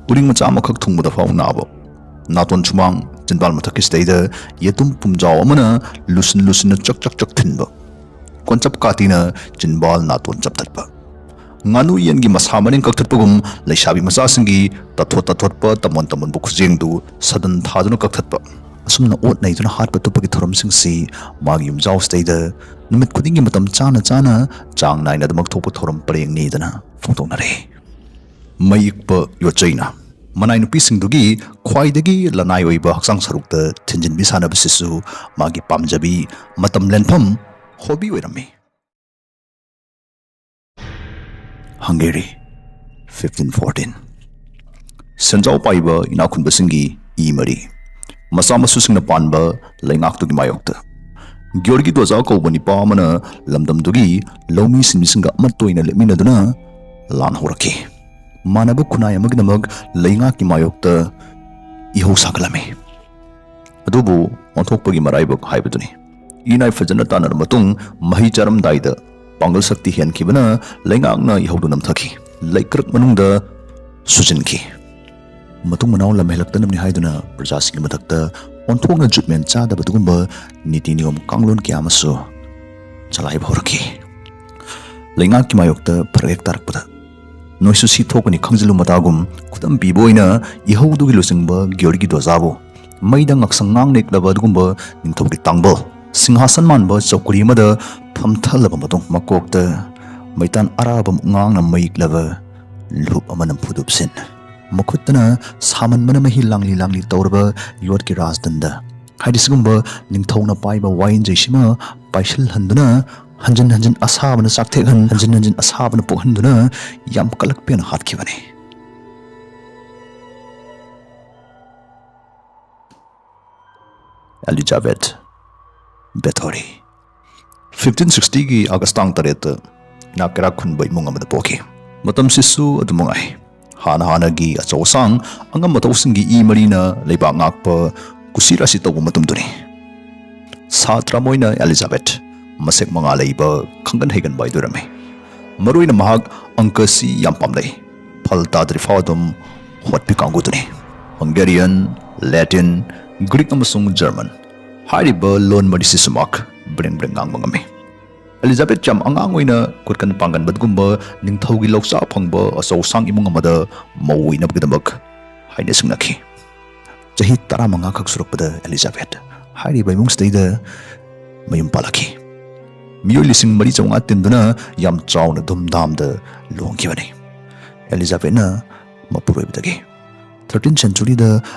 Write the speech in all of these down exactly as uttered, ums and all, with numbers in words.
ꯎꯔꯤꯡ ꯃꯆꯥ ꯑꯃꯈꯛ ꯊꯨꯡꯕꯗ ꯐꯥꯎ ꯅꯥꯕ, ꯅꯥꯇꯣꯟ ꯁꯨꯃꯥꯡ, ꯆꯤꯟꯕꯥꯜ ꯃꯊꯛꯀꯤ ꯁꯤꯗꯩꯗ ꯌꯦꯇꯨꯝ ꯄꯨꯝꯖꯥꯎ ꯑꯃꯅ ꯂꯨꯁꯤꯟ ꯂꯨꯁꯤꯟꯅ ꯆꯛ ꯆꯛ ꯆꯛ ꯊꯤꯟꯕ, ꯀꯣꯟꯆꯞ ꯀꯥꯇꯤꯅ ꯆꯤꯟꯕꯥꯜ ꯅꯥꯇꯣꯟ ꯆꯞꯊꯠꯄ, ꯉꯥꯅꯨ ꯌꯦꯟꯒꯤ ꯃꯁꯥ ꯃꯔꯦꯡ ꯀꯛꯊꯠꯄꯒꯨꯝ ꯂꯩꯁꯥꯕꯤ ꯃꯆꯥꯁꯤꯡꯒꯤ ꯇꯥꯊꯣꯠ ꯇꯥꯊꯣꯠꯄ ꯇꯝꯕꯣꯟ ꯇꯝꯕꯣꯟꯕ ꯈꯨꯖꯦꯡꯗꯨ ꯁꯗꯟ ꯊꯥꯗꯨꯅ ꯀꯛꯊꯠꯄ, ꯑꯁꯨꯝꯅ ꯑꯣꯠ ꯅꯩꯗꯨꯅ ꯍꯥꯠꯄ ꯇꯨꯞꯄꯒꯤ ꯊꯧꯔꯝꯁꯤꯡꯁꯤ ꯃꯥꯒꯤ ꯌꯨꯝꯖꯥꯎꯁꯤꯗꯩꯗ ꯅꯨꯃꯤꯠ ꯈꯨꯗꯤꯡꯒꯤ ꯃꯇꯝ ꯆꯥꯅ ꯆꯥꯅ ꯆꯥꯡ ꯅꯥꯏꯅ ꯑꯗꯨꯃꯛ ꯊꯣꯛꯄ ꯊꯧꯔꯝ ꯄꯔꯦꯡꯅꯤꯗꯅ ꯐꯣꯡꯗꯣꯛꯅꯔꯦ꯫ ꯃꯩ ꯏꯛꯄ ꯌꯣꯠꯆꯩꯅ ꯃꯅꯥꯏ ꯅꯨꯄꯤꯁꯤꯡꯗꯨꯒꯤ ꯈ꯭ꯋꯥꯏꯗꯒꯤ ꯂꯅꯥꯏ ꯑꯣꯏꯕ ꯍꯛꯆꯥꯡ ꯁꯔꯨꯛꯇ ꯊꯤꯟꯖꯤꯟꯕꯤ ꯁꯥꯟꯅꯕꯁꯤꯁꯨ ꯃꯥꯒꯤ ꯄꯥꯝꯖꯕꯤ, ꯃꯇꯝ ꯂꯦꯟꯐꯝ, ꯍꯣꯕꯤ ꯑꯣꯏꯔꯝꯃꯤ꯫ ꯍꯪꯒꯦꯔꯤ, ꯐꯤꯐꯇꯤꯟ ꯐꯣꯔꯇꯤꯟ꯫ ꯁꯦꯟꯖꯥꯎ ꯄꯥꯏꯕ ꯏꯅꯥꯛ ꯈꯨꯟꯕꯁꯤꯡꯒꯤ ꯏ ꯃꯔꯤ, ꯃꯆꯥ ꯃꯁꯨꯁꯤꯡꯅ ꯄꯥꯟꯕ ꯂꯩꯉꯥꯛꯇꯨꯒꯤ ꯃꯥꯌꯣꯛꯇ ꯒꯤꯌꯣꯔꯒꯤ ꯗꯣꯖꯥ ꯀꯧꯕ ꯅꯤꯄꯥ ꯑꯃꯅ ꯂꯝꯗꯝꯗꯨꯒꯤ ꯂꯧꯃꯤ ꯁꯤꯟꯃꯤꯁꯤꯡꯒ ꯑꯃꯠꯇ ꯑꯣꯏꯅ ꯂꯦꯞꯃꯤꯟꯅꯗꯨꯅ ꯂꯥꯟ ꯍꯧꯔꯛꯈꯤ꯫ ꯃꯥꯟꯅꯕ ꯈꯨꯟꯅꯥꯏ ꯑꯃꯒꯤꯗꯃꯛ ꯂꯩꯉꯥꯛꯀꯤ ꯃꯥꯌꯣꯛꯇ ꯏꯍꯧ ꯁꯥꯒꯠꯂꯝꯃꯤ꯫ ꯑꯗꯨꯕꯨ ꯑꯣꯟꯊꯣꯛꯄꯒꯤ ꯃꯔꯥꯏꯕꯛ ꯍꯥꯏꯕꯗꯨꯅꯤ꯫ ꯏꯅꯥꯏ ꯐꯖꯅ ꯇꯥꯟꯅꯔꯕ ꯃꯇꯨꯡ ꯃꯍꯩ ꯆꯥꯔꯝꯗꯥꯏꯗ ꯄꯥꯡꯒꯜ ꯁꯛꯇꯤ ꯍꯦꯟꯈꯤꯕꯅ ꯂꯩꯉꯥꯛꯅ ꯏꯍꯧꯗꯨ ꯅꯝꯊꯈꯤ꯫ ꯂꯩꯀ꯭ꯔꯛ ꯃꯅꯨꯡꯗ ꯁꯨꯖꯤꯟꯈꯤ꯫ ꯃꯇꯨꯡ ꯃꯅꯥꯎ ꯂꯝꯍꯦꯜꯂꯛꯇꯅꯕꯅꯤ ꯍꯥꯏꯗꯨꯅ ꯄ꯭ꯔꯖꯥꯁꯤꯡꯒꯤ ꯃꯊꯛꯇ ꯑꯣꯟꯊꯣꯛꯅ ꯖꯨꯠꯃꯦꯟ ꯆꯥꯗꯕ ꯑꯗꯨꯒꯨꯝꯕ ꯅꯤꯇꯤ ꯅꯤꯌꯣꯝ ꯀꯥꯡꯂꯣꯟ ꯀꯌꯥ ꯑꯃꯁꯨ ꯆꯂꯥꯏꯕ ꯍꯧꯔꯛꯈꯤ꯫ ꯂꯩꯉꯥꯛꯀꯤ ꯃꯥꯌꯣꯛꯇ ꯐꯔꯛ ꯍꯦꯛ ꯇꯥꯔꯛꯄꯗ ꯅꯣꯏꯁꯨ ꯁꯤ ꯊꯣꯛꯀꯅꯤ ꯈꯪꯖꯤꯜꯂꯨ ꯃꯇꯥꯒꯨꯝ ꯈꯨꯗꯝ ꯄꯤꯕ ꯑꯣꯏꯅ ꯏꯍꯧꯗꯨꯒꯤ ꯂꯨꯆꯤꯡꯕ ꯒꯤꯌꯣꯔꯒꯤ ꯗꯣꯖꯥꯕꯨ ꯃꯩꯗ ꯉꯥꯛꯁꯪ ꯉꯥꯡ ꯅꯦꯛꯂꯕ ꯑꯗꯨꯒꯨꯝꯕ ꯅꯤꯡꯊꯧꯒꯤ ꯇꯥꯡꯕ ꯁꯤꯡꯍꯥꯁꯟ ꯃꯥꯟꯕ ꯆꯧꯀ꯭ꯔꯤ ꯑꯃꯗ ꯐꯝꯊꯍꯜꯂꯕ ꯃꯇꯨꯡ ꯃꯀꯣꯛꯇ ꯃꯩꯇꯥꯟ ꯑꯔꯥꯕ ꯃꯨꯛꯉꯥꯡꯅ ꯃꯩꯛꯂꯕ ꯂꯨꯞ ꯑꯃꯅ ꯐꯨꯗꯨꯞꯁꯤꯟ ꯃꯈꯨꯠꯇꯅ ꯁꯥꯃꯟꯕꯅ ꯃꯍꯤ ꯂꯥꯡꯂꯤ ꯂꯥꯡꯂꯤ ꯇꯧꯔꯕ ꯌꯣꯠꯀꯤ ꯔꯥꯖꯗꯟꯗ ꯍꯥꯏꯗꯤ ꯁꯤꯒꯨꯝꯕ ꯅꯤꯡꯊꯧꯅ ꯄꯥꯏꯕ ꯋꯥꯌꯦꯟꯖꯩꯁꯤꯃ ꯄꯥꯏꯁꯤꯜꯍꯟꯗꯨꯅ ꯍꯟꯖꯤꯟ ꯍꯟꯖꯤꯟ ꯑꯁꯥꯕꯅ ꯆꯥꯛꯊꯦꯛꯍꯟ ꯍꯟꯖꯤꯟ ꯍꯟꯖꯤꯟ ꯑꯁꯥꯕꯅ ꯄꯣꯛꯍꯟꯗꯨꯅ ꯌꯥꯝ ꯀꯂꯛꯄꯦꯅ ꯍꯥꯠꯈꯤꯕꯅꯤ꯫ ꯑꯦꯂꯤꯖꯥꯕꯦꯊ ꯕꯦꯊꯣꯔꯤ꯫ ꯐꯤꯐꯇꯤꯟ ꯁꯤꯛꯁꯇꯤꯒꯤ ꯑꯥꯒꯁ ꯇꯥꯡ ꯇꯔꯦꯠꯇ ꯏꯅꯥꯛ ꯀꯩꯔꯥꯛ ꯈꯨꯟꯕ ꯏꯃꯨꯡ ꯑꯃꯗ ꯄꯣꯛꯈꯤ꯫ ꯃꯇꯝꯁꯤꯁꯨ ꯑꯗꯨꯝ ꯃꯉꯥꯏ꯫ ꯍꯥꯟꯅ ꯍꯥꯟꯅꯒꯤ ꯑꯆꯧ ꯑꯁꯥꯡ ꯑꯉꯝ ꯑꯊꯧꯁꯤꯡꯒꯤ ꯏ ꯃꯔꯤꯅ ꯂꯩꯕꯥꯛ ꯉꯥꯛꯄ ꯀꯨꯁꯤ ꯔꯥꯁꯤ ꯇꯧꯕ ꯃꯇꯝꯗꯨꯅꯤ꯫ ꯁꯥꯇ꯭ꯔ ꯑꯃ ꯑꯣꯏꯅ ꯑꯦꯂꯤꯖꯥꯕꯦꯊ ꯃꯁꯦꯛ ꯃꯉꯥ ꯂꯩꯕ ꯈꯪꯒꯟ ꯍꯩꯒꯟꯕ ꯍꯥꯏꯗꯨ ꯑꯣꯏꯔꯝꯃꯤ꯫ ꯃꯔꯨꯑꯣꯏꯅ ꯃꯍꯥꯛ ꯑꯪꯀꯁꯤ ꯌꯥꯝ ꯄꯥꯝꯂꯛꯏ꯫ ꯐꯜ ꯇꯥꯗ꯭ꯔꯤꯐꯥꯎ ꯑꯗꯨꯝ ꯍꯣꯠꯄꯤ ꯀꯥꯡꯕꯨꯗꯨꯅꯤ꯫ ꯍꯪꯒꯦꯔꯤꯌꯟ, ꯂꯦꯇꯤꯟ, ꯒ꯭ꯔꯤꯛ ꯑꯃꯁꯨꯡ ꯖꯔꯃꯟ ꯍꯥꯏꯔꯤꯕ ꯂꯣꯟ ꯃꯔꯤꯁꯤꯁꯨꯃꯛ ꯕ꯭ꯔꯦꯡ ꯕ꯭ꯔꯦꯡ ꯉꯥꯡꯕ ꯉꯝꯃꯤ꯫ ꯑꯦꯂꯤꯖꯥꯕꯦꯊ ꯌꯥꯝ ꯑꯉꯥꯡ ꯑꯣꯏꯅ ꯈꯨꯠꯀꯟ ꯄꯥꯡꯒꯟꯕꯒꯨꯝꯕ ꯅꯤꯡꯊꯧꯒꯤ ꯂꯧꯁꯥ ꯐꯪꯕ ꯑꯆꯧ ꯑꯁꯥꯡ ꯏꯃꯨꯡ ꯑꯃꯗ ꯃꯧ ꯑꯣꯏꯅꯕꯒꯤꯗꯃꯛ ꯍꯥꯏꯅ ꯁꯤꯡꯅꯈꯤ꯫ ꯆꯍꯤ ꯇꯔꯥꯃꯉꯥ ꯈꯛ ꯁꯨꯔꯛꯄꯗ ꯑꯦꯂꯤꯖꯥꯕꯦꯊ ꯍꯥꯏꯔꯤꯕ ꯏꯃꯨꯡꯁꯤꯗꯩꯗ ꯃꯌꯨꯝ ꯄꯥꯜꯂꯛꯈꯤ꯫ ꯃꯤꯑꯣꯏ ꯂꯤꯁꯤꯡ ꯃꯔꯤ ꯆꯥꯝꯃꯉꯥ ꯇꯤꯟꯗꯨꯅ ꯌꯥꯝ ꯆꯥꯎꯅ ꯙꯨꯝꯙꯥꯝꯗ ꯂꯨꯍꯣꯡꯈꯤꯕꯅꯤ꯫ ꯑꯦꯂꯤꯖꯥꯕꯦꯊꯅ ꯃꯄꯨꯔꯣꯏꯕꯗꯒꯤ ꯊꯥꯔꯇꯤꯟ ꯁꯦꯟꯆꯨꯔꯤꯗ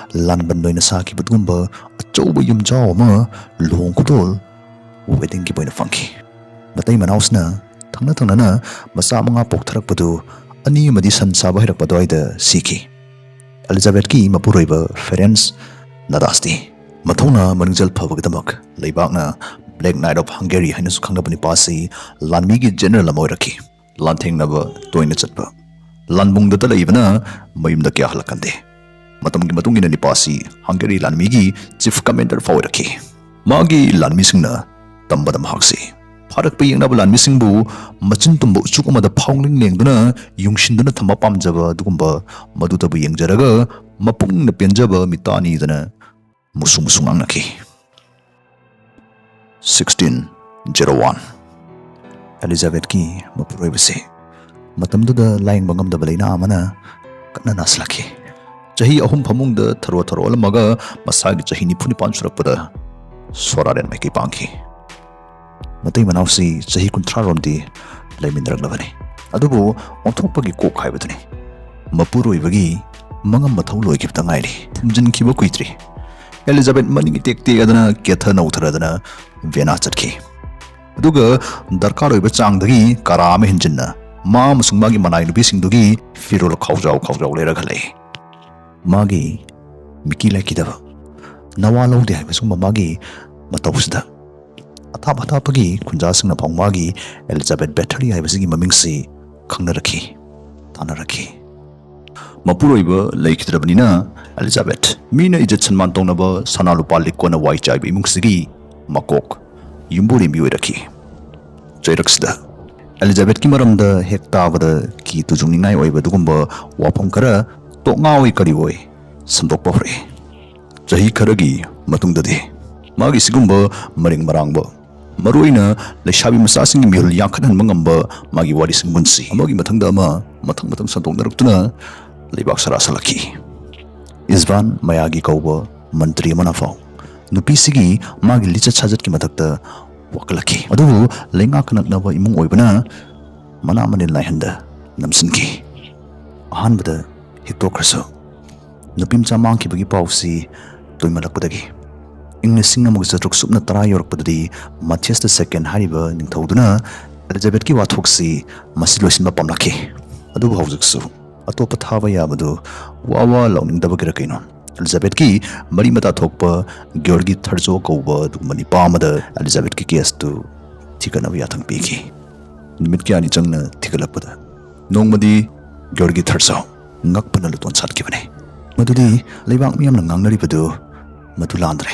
ꯂꯥꯟꯕꯟ ꯑꯣꯏꯅ ꯁꯥꯈꯤꯕꯗꯨꯒꯨꯝꯕ ꯑꯆꯧꯕ ꯌꯨꯝꯖꯥꯎ ꯑꯃ ꯂꯨꯍꯣꯡ ꯈꯨꯗꯣꯜ ꯋꯦꯗꯤꯡ ꯒꯤꯐ ꯑꯣꯏꯅ ꯐꯪꯈꯤ꯫ ꯃꯇꯩ ꯃꯅꯥꯎꯁꯤꯅ ꯊꯪꯅ ꯊꯪꯅꯅ ꯃꯆꯥ ꯃꯉꯥ ꯄꯣꯛꯊꯔꯛꯄꯗꯨ ꯑꯅꯤ ꯑꯃꯗꯤ ꯁꯟ ꯁꯥꯕ ꯍꯩꯔꯛꯄ ꯑꯗꯨꯋꯥꯏꯗ ꯁꯤꯈꯤ꯫ ꯑꯦꯂꯤꯖꯥꯕꯦꯊꯀꯤ ꯃꯄꯨꯔꯣꯏꯕ ꯐꯦꯔꯦꯟꯁ ꯅꯗꯥꯁꯇꯤ ꯃꯊꯧꯅꯥ ꯃꯅꯤꯡꯖꯦꯜ ꯐꯕꯒꯤꯗꯃꯛ ꯂꯩꯕꯥꯛꯅ Black Knight of Hungary ꯍꯥꯏꯅꯁꯨ ꯈꯪꯅꯕ ꯅꯨꯄꯥꯁꯤ ꯂꯥꯟꯃꯤꯒꯤ ꯖꯦꯅꯔꯦꯜ ꯑꯃ ꯑꯣꯏꯔꯛꯈꯤ꯫ ꯂꯥꯟꯊꯦꯡꯅꯕ ꯇꯣꯏꯅ ꯆꯠꯄ, ꯂꯥꯟꯕꯨꯡꯗꯇ ꯂꯩꯕꯅ ꯃꯌꯨꯝꯗ ꯀꯌꯥ ꯍꯜꯂꯛꯀꯟꯗꯦ꯫ ꯃꯇꯝꯒꯤ ꯃꯇꯨꯡ ꯏꯟꯅ ꯅꯤꯄꯥꯁꯤ ꯍꯪꯒꯦꯔꯤ ꯂꯥꯟꯃꯤꯒꯤ ꯆꯤꯐ ꯀꯃꯦꯟꯗꯔ ꯐꯥꯎ ꯑꯣꯏꯔꯛꯈꯤ꯫ ꯃꯥꯒꯤ ꯂꯥꯟꯃꯤꯁꯤꯡꯅ ꯇꯝꯕꯗ ꯃꯍꯥꯛꯁꯤ ꯐꯥꯔꯛꯄ ꯌꯦꯡꯅꯕ ꯂꯥꯟꯃꯤꯁꯤꯡꯕꯨ ꯃꯆꯤꯟ ꯇꯨꯝꯕ ꯎꯆꯨꯛ ꯑꯃꯗ ꯐꯥꯎꯂꯤꯡ ꯂꯦꯡꯗꯨꯅ ꯌꯨꯡꯁꯤꯟꯗꯨꯅ ꯊꯝꯕ ꯄꯥꯝꯖꯕ ꯑꯗꯨꯒꯨꯝꯕ ꯃꯗꯨꯗꯕꯨ ꯌꯦꯡꯖꯔꯒ ꯃꯄꯨꯛꯅꯤꯡꯅ ꯄꯦꯟꯖꯕ ꯃꯤꯇꯥꯅꯤꯗꯅ ꯃꯨꯁꯨ ꯃꯨꯁꯨ ꯉꯥꯡꯅꯈꯤ꯫ Sixteen zero one. ꯑꯦꯂꯤꯖꯥꯕꯦꯊꯀꯤ ꯃꯄꯨꯔꯣꯏꯕꯁꯤ ꯃꯇꯝꯗꯨꯗ ꯂꯥꯌꯦꯡꯕ ꯉꯝꯗꯕ ꯂꯥꯏꯅꯥ ꯑꯃꯅ ꯀꯟꯅ ꯅꯥꯁꯤꯜꯂꯛꯈꯤ꯫ ꯆꯍꯤ ꯑꯍꯨꯝ ꯐꯃꯨꯡꯗ ꯊꯔꯣ ꯊꯔꯣ ꯑꯣꯜꯂꯝꯃꯒ ꯃꯁꯥꯒꯤ ꯆꯍꯤ ꯅꯤꯐꯨ ꯅꯤꯄꯥꯟ ꯁꯨꯔꯛꯄꯗ ꯁꯣꯔꯥꯔꯦꯟ ꯃꯥꯏꯀꯩ ꯄꯥꯡꯈꯤ꯫ ꯃꯇꯩ ꯃꯅꯥꯎꯁꯤ ꯆꯍꯤ ꯀꯨꯟꯊ꯭ꯔꯥ ꯔꯣꯝꯗꯤ ꯂꯩꯃꯤꯟꯅꯔꯛꯂꯕꯅꯤ꯫ ꯑꯗꯨꯕꯨ ꯑꯣꯟꯊꯣꯛꯄꯒꯤ ꯀꯣꯛ ꯍꯥꯏꯕꯗꯨꯅꯤ꯫ ꯃꯄꯨꯔꯣꯏꯕꯒꯤ ꯃꯉꯝ ꯃꯊꯧ ꯂꯣꯏꯈꯤꯕꯇ ꯉꯥꯏꯔꯤ꯫ ꯊꯤꯟꯖꯤꯟꯈꯤꯕ ꯀꯨꯏꯗ꯭ꯔꯤ꯫ ꯑꯦꯂꯤꯖꯥꯕꯦꯊ ꯃꯅꯤꯡ ꯏꯇꯦꯛ ꯇꯦꯛꯑꯗꯅ ꯀꯦꯊ ꯅꯧꯊꯔꯗꯅ ꯚꯦꯅꯥ ꯆꯠꯈꯤ꯫ ꯑꯗꯨꯒ ꯗꯔꯀꯥꯔ ꯑꯣꯏꯕ ꯆꯥꯡꯗꯒꯤ ꯀꯥꯔꯥ ꯑꯃ ꯍꯦꯟꯖꯤꯟꯅ ꯃꯥ ꯑꯃꯁꯨꯡ ꯃꯥꯒꯤ ꯃꯅꯥꯏ ꯅꯨꯄꯤꯁꯤꯡꯗꯨꯒꯤ ꯐꯤꯔꯣꯜ ꯈꯥꯎꯖꯥꯎ ꯈꯥꯎꯖꯥꯎ ꯂꯩꯔꯒ ꯍꯜꯂꯛꯏ꯫ ꯃꯥꯒꯤ ꯃꯤꯀꯤ ꯂꯩꯈꯤꯗꯕ, ꯅꯋꯥ ꯂꯧꯗꯦ ꯍꯥꯏꯕ ꯁꯤꯒꯨꯝꯕ ꯃꯥꯒꯤ ꯃꯇꯧꯁꯤꯗ ꯑꯊꯥꯞ ꯑꯊꯥꯞꯄꯒꯤ ꯈꯨꯟꯖꯥꯁꯤꯡꯅ ꯐꯥꯎ ꯃꯥꯒꯤ ꯑꯦꯂꯤꯖꯥꯕꯦꯊ ꯕꯦꯊꯔꯤ ꯍꯥꯏꯕꯁꯤꯒꯤ ꯃꯃꯤꯡꯁꯤ ꯈꯪꯅꯔꯛꯈꯤ, ꯇꯥꯟꯅꯔꯛꯈꯤ꯫ ꯃꯄꯨꯔꯣꯏꯕ ꯂꯩꯈꯤꯗ꯭ꯔꯕꯅꯤꯅ ꯑꯦꯂꯤꯖꯥꯕꯦꯊ ꯃꯤꯅ ꯏꯖꯠ ꯁꯟꯃꯥꯟ ꯇꯧꯅꯕ ꯁꯅꯥ ꯂꯨꯄꯥ ꯂꯤꯛꯀꯣꯟꯅ ꯋꯥꯏ ꯆꯥꯏꯕ ꯏꯃꯨꯡꯁꯤꯒꯤ ꯃꯀꯣꯛ ꯌꯨꯝꯕꯨꯔꯦꯝꯕꯤ ꯑꯣꯏꯔꯛꯈꯤ꯫ ꯆꯩꯔꯛꯁꯤꯗ ꯑꯦꯂꯤꯖꯥꯕꯦꯊꯀꯤ ꯃꯔꯝꯗ ꯍꯦꯛ ꯇꯥꯕꯗ ꯀꯤ ꯇꯨꯖꯨꯡꯅꯤꯡꯉꯥꯏ ꯑꯣꯏꯕ ꯑꯗꯨꯒꯨꯝꯕ ꯋꯥꯐꯝ ꯈꯔ ꯇꯣꯛ ꯉꯥꯎꯏ ꯀꯔꯤ ꯑꯣꯏ ꯁꯟꯗꯣꯛꯄ ꯍꯧꯔꯛꯏ꯫ ꯆꯍꯤ ꯈꯔꯒꯤ ꯃꯇꯨꯡꯗꯗꯤ ꯃꯥꯒꯤ ꯁꯤꯒꯨꯝꯕ ꯃꯔꯦꯡ ꯃꯔꯥꯡꯕ, ꯃꯔꯨꯑꯣꯏꯅ ꯂꯩꯁꯥꯕꯤ ꯃꯆꯥꯁꯤꯡꯒꯤ ꯃꯤꯍꯨꯜ ꯌꯥꯡꯈꯠꯍꯟꯕ ꯉꯝꯕ ꯃꯥꯒꯤ ꯋꯥꯔꯤ ꯁꯤꯡꯕꯨꯟꯁꯤ ꯑꯃꯒꯤ ꯃꯊꯪꯗ ꯑꯃ, ꯃꯊꯪ ꯃꯊꯪ ꯁꯟꯗꯣꯛꯅꯔꯛꯇꯨꯅ ꯂꯩꯕꯥꯛ ꯁꯔꯥ ꯁꯜꯂꯛꯈꯤ꯫ ꯏꯁꯕꯥꯟ ꯃꯌꯥꯒꯤ ꯀꯧꯕ ꯃꯟꯇ꯭ꯔꯤ ꯑꯃꯅ ꯐꯥꯎ ꯅꯨꯄꯤꯁꯤꯒꯤ ꯃꯥꯒꯤ ꯂꯤꯆꯠ ꯁꯥꯖꯠꯀꯤ ꯃꯊꯛꯇ ꯋꯥꯀꯠꯂꯛꯈꯤ꯫ ꯑꯗꯨꯕꯨ ꯂꯩꯉꯥꯛꯀ ꯅꯛꯅꯕ ꯏꯃꯨꯡ ꯑꯣꯏꯕꯅ ꯃꯅꯥ ꯃꯅꯤꯜ ꯅꯥꯏꯍꯟꯗ ꯅꯝꯁꯤꯟꯈꯤ꯫ ꯑꯍꯥꯟꯕꯗ ꯍꯤꯛꯇꯣꯛꯈ꯭ꯔꯁꯨ, ꯅꯨꯄꯤ ꯃꯆꯥ ꯃꯥꯡꯈꯤꯕꯒꯤ ꯄꯥꯎꯁꯤ ꯇꯣꯏꯃꯜꯂꯛꯄꯗꯒꯤ ꯏꯪ ꯂꯤꯁꯤꯡ ꯑꯃꯒ ꯆꯥꯇ꯭ꯔꯨꯛ ꯁꯨꯞꯅ ꯇꯔꯥ ꯌꯧꯔꯛꯄꯗꯗꯤ ꯃꯊꯤꯌꯁꯇ ꯁꯦꯀꯦꯟ ꯍꯥꯏꯔꯤꯕ ꯅꯤꯡꯊꯧꯗꯨꯅ ꯑꯦꯂꯤꯖꯥꯕꯦꯠꯀꯤ ꯋꯥꯊꯣꯛꯁꯤ ꯃꯁꯤ ꯂꯣꯏꯁꯤꯟꯕ ꯄꯥꯝꯂꯛꯈꯤ꯫ ꯑꯗꯨꯕꯨ ꯍꯧꯖꯤꯛꯁꯨ ꯑꯇꯣꯞꯄ ꯊꯥꯕ ꯌꯥꯕꯗꯨ ꯋꯥ ꯋꯥ ꯂꯥꯎꯅꯤꯡꯗꯕꯒꯤꯔ ꯀꯩꯅꯣ, ꯑꯦꯂꯤꯖꯥꯕꯦꯠꯀꯤ ꯃꯔꯤ ꯃꯇꯥ ꯊꯣꯛꯄ ꯒꯤꯌꯣꯔꯒꯤ ꯊꯔꯖꯣ ꯀꯧꯕ ꯑꯗꯨꯒꯨꯝꯕ ꯅꯤꯄꯥ ꯑꯃꯗ ꯑꯦꯂꯤꯖꯥꯕꯦꯠꯀꯤ ꯀꯦꯁꯇꯨ ꯊꯤꯒꯠꯅꯕ ꯌꯥꯊꯪ ꯄꯤꯈꯤ꯫ ꯅꯨꯃꯤꯠ ꯀꯌꯥꯅꯤ ꯆꯪꯅ ꯊꯤꯒꯠꯂꯛꯄꯗ ꯅꯣꯡꯃꯗꯤ ꯒꯤꯌꯣꯔꯒꯤ ꯊꯔꯖꯣ ꯉꯛꯄꯅ ꯂꯨꯇꯣꯟ ꯁꯥꯠꯈꯤꯕꯅꯤ꯫ ꯃꯗꯨꯗꯤ ꯂꯩꯕꯥꯛ ꯃꯤꯌꯥꯝꯅ ꯉꯥꯡꯅꯔꯤꯕꯗꯨ ꯃꯗꯨ ꯂꯥꯟꯗ꯭ꯔꯦ꯫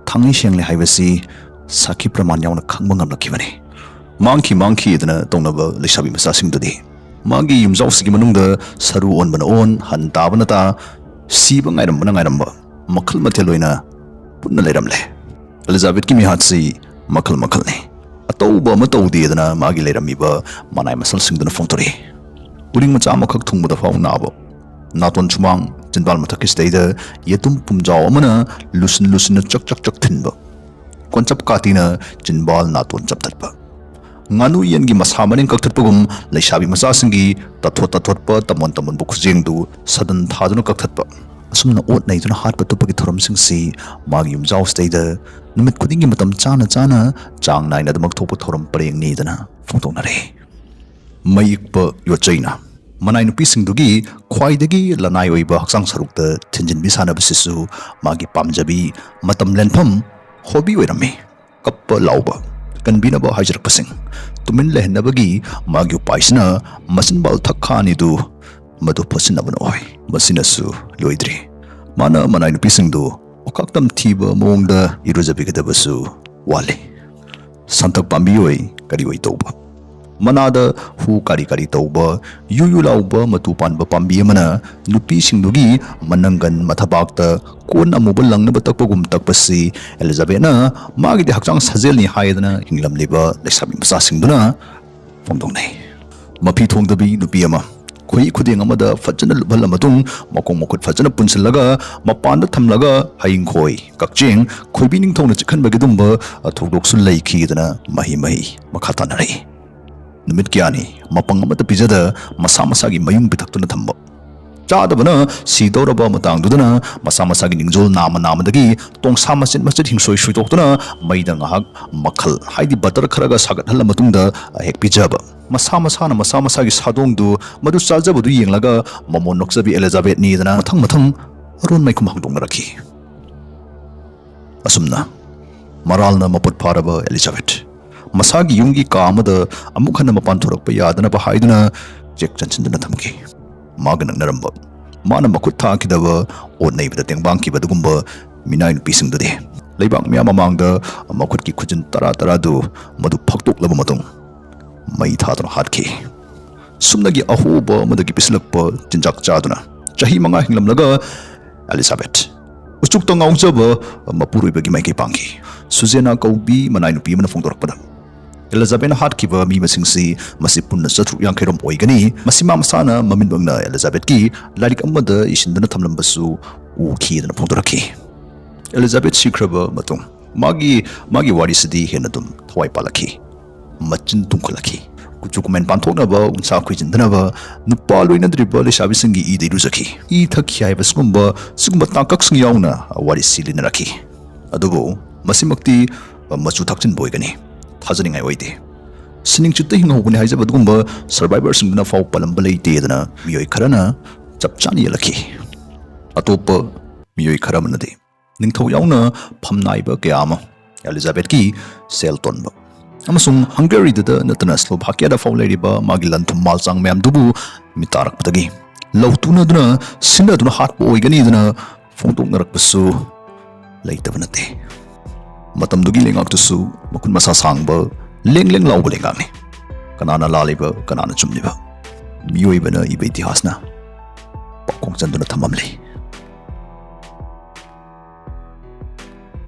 ꯊꯥꯡꯉꯩ ꯁꯦꯡꯂꯦ ꯍꯥꯏꯕꯁꯤ ꯁꯥꯈꯤ ꯄ꯭ꯔꯃꯥꯟ ꯌꯥꯎꯅ ꯈꯪꯕ ꯉꯝꯂꯛꯈꯤꯕꯅꯤ꯫ ꯃꯥꯡꯈꯤ ꯃꯥꯡꯈꯤꯗꯅ ꯇꯧꯅꯕ ꯂꯩꯁꯥꯕꯤ ꯃꯆꯥꯁꯤꯡꯗꯨꯗꯤ ꯃꯥꯒꯤ ꯌꯨꯝꯖꯥꯎꯁꯤꯒꯤ ꯃꯅꯨꯡꯗ ꯁꯔꯨ ꯑꯣꯟꯕꯅ ꯑꯣꯟ, ꯍꯟ ꯇꯥꯕꯅ ꯇꯥ, ꯁꯤꯕ ꯉꯥꯏꯔꯝꯕꯅ ꯉꯥꯏꯔꯝꯕ ꯃꯈꯜ ꯃꯊꯦꯜ ꯑꯣꯏꯅ ꯄꯨꯟꯅ ꯂꯩꯔꯝꯂꯦ꯫ ꯑꯦꯂꯤꯖꯥꯕꯦꯠꯀꯤ ꯃꯤꯍꯥꯠꯁꯤ ꯃꯈꯜ ꯃꯈꯜꯅꯤ꯫ ꯑꯇꯧꯕ ꯑꯃ ꯇꯧꯗꯦꯗꯅ ꯃꯥꯒꯤ ꯂꯩꯔꯝꯃꯤꯕ ꯃꯅꯥꯏ ꯃꯁꯜꯁꯤꯡꯗꯨꯅ ꯐꯣꯡꯗꯣꯔꯛꯏ꯫ ꯎꯔꯤꯡ ꯃꯆꯥ ꯑꯃꯈꯛ ꯊꯨꯡꯕꯗ ꯐꯥꯎ ꯅꯥꯕ, ꯅꯥꯇꯣꯟ ꯁꯨꯃꯥꯡ, ꯆꯤꯟꯕꯥꯜ ꯃꯊꯛꯀꯤ ꯁꯤꯗꯩꯗ ꯌꯦꯇꯨꯝ ꯄꯨꯝꯖꯥꯎ ꯑꯃꯅ ꯂꯨꯁꯤꯟ ꯂꯨꯁꯤꯟꯅ ꯆꯛ ꯆꯛ ꯆꯛ ꯊꯤꯟꯕ, ꯀꯣꯟꯆꯞ ꯀꯥꯇꯤꯅ ꯆꯤꯟꯕꯥꯜ ꯅꯥꯇꯣꯟ ꯆꯞꯊꯠꯄ, ꯉꯥꯅꯨ ꯌꯦꯟꯒꯤ ꯃꯁꯥ ꯃꯔꯦꯡ ꯀꯛꯊꯠꯄꯒꯨꯝ ꯂꯩꯁꯥꯕꯤ ꯃꯆꯥꯁꯤꯡꯒꯤ ꯇꯥꯊꯣꯠ ꯇꯥꯊꯣꯠꯄ ꯇꯝꯃꯣꯟ ꯇꯝꯃꯣꯟꯕ ꯈꯨꯖꯦꯡꯗꯨ ꯁꯗꯟ ꯊꯥꯗꯨꯅ ꯀꯛꯊꯠꯄ, ꯑꯁꯨꯝꯅ ꯑꯣꯠ ꯅꯩꯗꯨꯅ ꯍꯥꯠꯄ ꯇꯨꯞꯄꯒꯤ ꯊꯧꯔꯝꯁꯤꯡꯁꯤ ꯃꯥꯒꯤ ꯌꯨꯝꯖꯥꯎꯁꯤꯗꯩꯗ ꯅꯨꯃꯤꯠ ꯈꯨꯗꯤꯡꯒꯤ ꯃꯇꯝ ꯆꯥꯅ ꯆꯥꯅ ꯆꯥꯡ ꯅꯥꯏꯅ ꯑꯗꯨꯃꯛ ꯊꯣꯛꯄ ꯊꯧꯔꯝ ꯄꯔꯦꯡꯅꯤꯗꯅ ꯐꯣꯡꯗꯣꯛꯅꯔꯦ꯫ ꯃꯩ ꯏꯛꯄ ꯌꯣꯠꯆꯩꯅ ꯃꯅꯥꯏ ꯅꯨꯄꯤꯁꯤꯡꯗꯨꯒꯤ ꯈ꯭ꯋꯥꯏꯗꯒꯤ ꯂꯅꯥꯏ ꯑꯣꯏꯕ ꯍꯛꯆꯥꯡ ꯁꯔꯨꯛꯇ ꯊꯤꯟꯖꯤꯟꯕꯤ ꯁꯥꯟꯅꯕꯁꯤꯁꯨ ꯃꯥꯒꯤ ꯄꯥꯝꯖꯕꯤ, ꯃꯇꯝ ꯂꯦꯟꯐꯝ, ꯍꯣꯕꯤ ꯑꯣꯏꯔꯝꯃꯤ꯫ ꯀꯞꯄ ꯂꯥꯎꯕ, ꯀꯟꯕꯤꯅꯕ ꯍꯥꯏꯖꯔꯛꯄꯁꯤꯡ ꯇꯨꯃꯤꯟ ꯂꯩꯍꯟꯅꯕꯒꯤ ꯃꯥꯒꯤ ꯎꯄꯥꯏꯁꯤꯅ ꯃꯆꯤꯟꯕꯥꯜ ꯊꯛꯈꯥ ꯑꯅꯤꯗꯨ ꯃꯗꯨ ꯐꯣꯠꯆꯤꯟꯅꯕꯅ ꯑꯣꯏ꯫ ꯃꯁꯤꯅꯁꯨ ꯂꯣꯏꯗ꯭ꯔꯤ꯫ ꯃꯥꯅ ꯃꯅꯥꯏ ꯅꯨꯄꯤꯁꯤꯡꯗꯨ ꯑꯣꯀꯥꯛ ꯇꯝꯊꯤꯕ ꯃꯑꯣꯡꯗ ꯏꯔꯨꯖꯕꯤꯒꯗꯕꯁꯨ ꯋꯥꯠꯂꯤ꯫ ꯁꯟꯊꯛ ꯄꯥꯝꯕꯤ ꯑꯣꯏ ꯀꯔꯤ ꯑꯣꯏ ꯇꯧꯕ꯫ ꯃꯅꯥꯗ ꯍꯨ ꯀꯥꯔꯤ ꯀꯥꯔꯤ ꯇꯧꯕ, ꯌꯨ ꯌꯨ ꯂꯥꯎꯕ ꯃꯇꯨ ꯄꯥꯟꯕ ꯄꯥꯝꯕꯤ ꯑꯃꯅ ꯅꯨꯄꯤꯁꯤꯡꯗꯨꯒꯤ ꯃꯅꯪꯒꯟ ꯃꯊꯕꯥꯛꯇ ꯀꯣꯟ ꯑꯃꯨꯕ ꯂꯪꯅꯕ ꯇꯛꯄꯒꯨꯝ ꯇꯛꯄꯁꯤ ꯑꯦꯂꯤꯖꯥꯕꯦꯠꯅ ꯃꯥꯒꯤꯗꯤ ꯍꯛꯆꯥꯡ ꯁꯥꯖꯦꯜꯅꯤ ꯍꯥꯏꯗꯅ ꯍꯤꯡꯂꯝꯂꯤꯕ ꯂꯩꯁꯥꯕꯤ ꯃꯆꯥꯁꯤꯡꯗꯨꯅ ꯐꯣꯡꯗꯣꯛꯅꯩ꯫ ꯃꯐꯤ ꯊꯣꯡꯗꯕꯤ ꯅꯨꯄꯤ ꯑꯃ ꯈꯨꯍꯤ ꯈꯨꯗꯦꯡ ꯑꯃꯗ ꯐꯖꯅ ꯂꯨꯞꯍꯜꯂ ꯃꯇꯨꯡ, ꯃꯈꯣꯡ ꯃꯈꯨꯠ ꯐꯖꯅ ꯄꯨꯟꯁꯤꯜꯂꯒ ꯃꯄꯥꯟꯗ ꯊꯝꯂꯒ ꯍꯌꯤꯡꯈꯣꯏ, ꯀꯛꯆꯦꯡ, ꯈꯣꯏꯕꯤ ꯅꯤꯡꯊꯧꯅ ꯆꯤꯛꯍꯟꯕꯒꯤꯗꯨꯝꯕ ꯊꯧꯗꯣꯛꯁꯨ ꯂꯩꯈꯤꯗꯅ ꯃꯍꯤ ꯃꯍꯤ ꯃꯈꯥ ꯇꯥꯅꯔꯛꯏ꯫ ꯅꯨꯃꯤꯠ ꯀꯌꯥꯅꯤ ꯃꯄꯪ ꯑꯃꯠꯇ ꯄꯤꯖꯗ ꯃꯁꯥ ꯃꯁꯥꯒꯤ ꯃꯌꯨꯡ ꯄꯤꯊꯛꯇꯨꯅ ꯊꯝꯕ꯫ ꯆꯥꯗꯕꯅ ꯁꯤꯗꯧꯔꯕ ꯃꯇꯥꯡꯗꯨꯗꯅ ꯃꯁꯥ ꯃꯁꯥꯒꯤ ꯅꯤꯡꯖꯣꯜ ꯅꯥꯝꯃ ꯅꯥꯝꯃꯗꯒꯤ ꯇꯣꯡꯁꯥ ꯃꯆꯦꯠ ꯃꯆꯦꯠ ꯍꯤꯡꯁꯣꯏ ꯁꯣꯏꯗꯣꯛꯇꯨꯅ ꯃꯩꯗ ꯉꯥꯏꯍꯥꯛ ꯃꯈꯜ ꯍꯥꯏꯗꯤ ꯕꯇꯔ ꯈꯔꯒ ꯁꯥꯒꯠꯍꯜꯂ ꯃꯇꯨꯡꯗ ꯍꯦꯛ ꯄꯤꯖꯕ꯫ ꯃꯁꯥ ꯃꯁꯥꯅ ꯃꯁꯥ ꯃꯁꯥꯒꯤ ꯁꯥꯗꯣꯡꯗꯨ ꯃꯗꯨ ꯆꯥꯖꯕꯗꯨ ꯌꯦꯡꯂꯒ ꯃꯃꯣꯟ ꯅꯣꯛꯆꯕꯤ ꯑꯦꯂꯤꯖꯥꯕꯦꯠꯅꯤꯗꯅ ꯃꯊꯪ ꯃꯊꯪ ꯑꯔꯣꯟ ꯃꯩꯈꯨꯝ ꯍꯥꯡꯗꯣꯛꯅꯔꯛꯈꯤ꯫ ꯑꯁꯨꯝꯅ ꯃꯔꯥꯜꯅ ꯃꯄꯨꯠ ꯐꯥꯔꯕ ꯑꯦꯂꯤꯖꯥꯕꯦꯠ ꯃꯁꯥꯒꯤ ꯌꯨꯝꯒꯤ ꯀꯥ ꯑꯃꯗ ꯑꯃꯨꯛ ꯍꯟꯅ ꯃꯄꯥꯟ ꯊꯣꯔꯛꯄ ꯌꯥꯗꯅꯕ ꯍꯥꯏꯗꯨꯅ ꯆꯦꯛ ꯆꯟꯁꯤꯟꯗꯨꯅ ꯊꯝꯈꯤ꯫ ꯃꯥꯒ ꯅꯛꯅꯔꯝꯕ, ꯃꯥꯅ ꯃꯈꯨꯠ ꯊꯥꯈꯤꯗꯕ, ꯑꯣꯠ ꯅꯩꯕꯗ ꯇꯦꯡꯕꯥꯡꯈꯤꯕ ꯑꯗꯨꯒꯨꯝꯕ ꯃꯤꯅꯥꯏ ꯅꯨꯄꯤꯁꯤꯡꯗꯨꯗꯤ ꯂꯩꯕꯥꯛ ꯃꯤꯌꯥꯝ ꯃꯃꯥꯡꯗ ꯃꯈꯨꯠꯀꯤ ꯈꯨꯖꯤꯟ ꯇꯔꯥ ꯇꯔꯥꯗꯨ ꯃꯗꯨ ꯐꯛꯇꯣꯛꯂꯕ ꯃꯇꯨꯡ ꯃꯩ ꯊꯥꯗꯨꯅ ꯍꯥꯠꯈꯤ꯫ ꯁꯨꯞꯅꯒꯤ ꯑꯍꯣꯕ ꯑꯃꯗꯒꯤ ꯄꯤꯁꯤꯜꯂꯛꯄ ꯆꯤꯟꯖꯥꯛ ꯆꯥꯗꯨꯅ ꯆꯍꯤ ꯃꯉꯥ ꯍꯤꯡꯂꯝꯂꯒ ꯑꯦꯂꯤꯖꯥꯕꯦꯠ ꯎꯆꯨꯛꯇ ꯉꯥꯎꯖꯕ ꯃꯄꯨꯔꯣꯏꯕꯒꯤ ꯃꯥꯏꯀꯩ ꯄꯥꯡꯈꯤ꯫ ꯁꯨꯖꯦꯅꯥ ꯀꯧꯕꯤ ꯃꯅꯥꯏ ꯅꯨꯄꯤ ꯑꯃꯅ ꯐꯣꯡꯗꯣꯔꯛꯄꯗ, ꯑꯦꯂꯤꯖꯥꯕꯦꯠꯅ ꯍꯥꯠꯈꯤꯕ ꯃꯤ ꯃꯁꯤꯡꯁꯤ ꯃꯁꯤ ꯄꯨꯟꯅ ꯆꯥꯇ꯭ꯔꯨꯛ ꯌꯥꯡꯈꯩ ꯔꯣꯝ ꯑꯣꯏꯒꯅꯤ꯫ ꯃꯁꯤ ꯃꯥ ꯃꯁꯥꯅ ꯃꯃꯤꯠꯃꯛꯅ ꯑꯦꯂꯤꯖꯥꯕꯦꯠꯀꯤ ꯂꯥꯏꯔꯤꯛ ꯑꯃꯗ ꯏꯁꯤꯟꯗꯨꯅ ꯊꯝꯂꯝꯕꯁꯨ ꯎꯈꯤꯗꯅ ꯐꯣꯡꯗꯣꯔꯛꯈꯤ꯫ ꯑꯦꯂꯤꯖꯥꯕꯦꯠ ꯁꯤꯈ꯭ꯔꯕ ꯃꯇꯨꯡ ꯃꯥꯒꯤ, ꯃꯥꯒꯤ ꯋꯥꯔꯤꯁꯤꯗꯤ ꯍꯦꯟꯅ ꯑꯗꯨꯝ ꯊꯋꯥꯏ ꯄꯥꯜꯂꯛꯈꯤ꯫ ꯃꯆꯤꯟ ꯇꯨꯝꯈꯠꯂꯛꯈꯤ꯫ ꯀꯨꯆꯨ ꯀꯨꯃꯦꯟ ꯄꯥꯟꯊꯣꯛꯅꯕ ꯎꯟꯁꯥ ꯈꯣꯏꯖꯤꯟꯗꯅꯕ ꯅꯨꯄꯥ ꯂꯣꯏꯅꯗ꯭ꯔꯤꯕ ꯂꯩꯁꯥꯕꯤꯁꯤꯡꯒꯤ ꯏꯗ ꯏꯔꯨꯖꯈꯤ꯫ ꯏ ꯊꯛꯈꯤ ꯍꯥꯏꯕ ꯁꯤꯒꯨꯝꯕ, ꯁꯤꯒꯨꯝꯕ ꯇꯥꯡꯀꯛꯁꯤꯡ ꯌꯥꯎꯅ ꯋꯥꯔꯤꯁꯤ ꯂꯤꯅꯔꯛꯈꯤ꯫ ꯑꯗꯨꯕꯨ ꯃꯁꯤꯃꯛꯇꯤ ꯃꯆꯨ ꯊꯥꯛꯆꯤꯟꯕ ꯑꯣꯏꯒꯅꯤ꯫ ꯊꯥꯖꯅꯤꯡꯉꯥꯏ ꯑꯣꯏꯗꯦ꯫ ꯁꯤꯅꯤꯡꯆꯤꯠꯇ ꯍꯤꯡꯍꯧꯕꯅꯤ ꯍꯥꯏꯖꯕ ꯑꯗꯨꯒꯨꯝꯕ survivorꯁꯤꯡꯗꯨꯅ ꯐꯥꯎ ꯄꯜꯂꯝꯕ ꯂꯩꯇꯦꯗꯅ ꯃꯤꯑꯣꯏ ꯈꯔꯅ ꯆꯞ ꯆꯥꯅ ꯌꯦꯜꯂꯛꯈꯤ꯫ ꯑꯇꯣꯞꯄ ꯃꯤꯑꯣꯏ ꯈꯔ ꯑꯃꯅꯗꯤ ꯅꯤꯡꯊꯧ ꯌꯥꯎꯅ ꯐꯝꯅꯥꯏꯕ ꯀꯌꯥ ꯑꯃ ꯑꯦꯂꯤꯖꯥꯕꯦꯠꯀꯤ ꯁꯦꯜ ꯇꯣꯟꯕ ꯑꯃꯁꯨꯡ ꯍꯪꯒꯦꯔꯤꯗ ꯅꯠꯇꯅ ꯁ꯭ꯂꯣꯚꯥꯀꯤꯌꯥꯗ ꯐꯥꯎ ꯂꯩꯔꯤꯕ ꯃꯥꯒꯤ ꯂꯟ ꯊꯨꯝ ꯃꯥꯜ ꯆꯥꯡ ꯃꯌꯥꯝꯗꯨꯕꯨ ꯃꯤꯇꯥꯔꯛꯄꯗꯒꯤ ꯂꯧ ꯇꯨꯅꯗꯨꯅ ꯁꯤꯟꯅꯗꯨꯅ ꯍꯥꯠꯄ ꯑꯣꯏꯒꯅꯤꯗꯅ ꯐꯣꯡꯗꯣꯛꯅꯔꯛꯄꯁꯨ ꯂꯩꯇꯕ ꯅꯠꯇꯦ꯫ ꯃꯇꯝꯗꯨꯒꯤ ꯂꯩꯉꯥꯛꯇꯨꯁꯨ ꯃꯈꯨꯠ ꯃꯁꯥ ꯁꯥꯡꯕ, ꯂꯦꯡ ꯂꯦꯡ ꯂꯥꯎꯕ ꯂꯩꯉꯥꯛꯅꯤ꯫ ꯀꯅꯥꯅ ꯂꯥꯜꯂꯤꯕ, ꯀꯅꯥꯅ ꯆꯨꯝꯂꯤꯕ? ꯃꯤꯑꯣꯏꯕꯅ ꯏꯕ ꯏꯇꯤꯍꯥꯁꯅ ꯄꯥꯎꯈꯣꯡ ꯆꯟꯗꯨꯅ ꯊꯝꯃꯝꯂꯤ꯫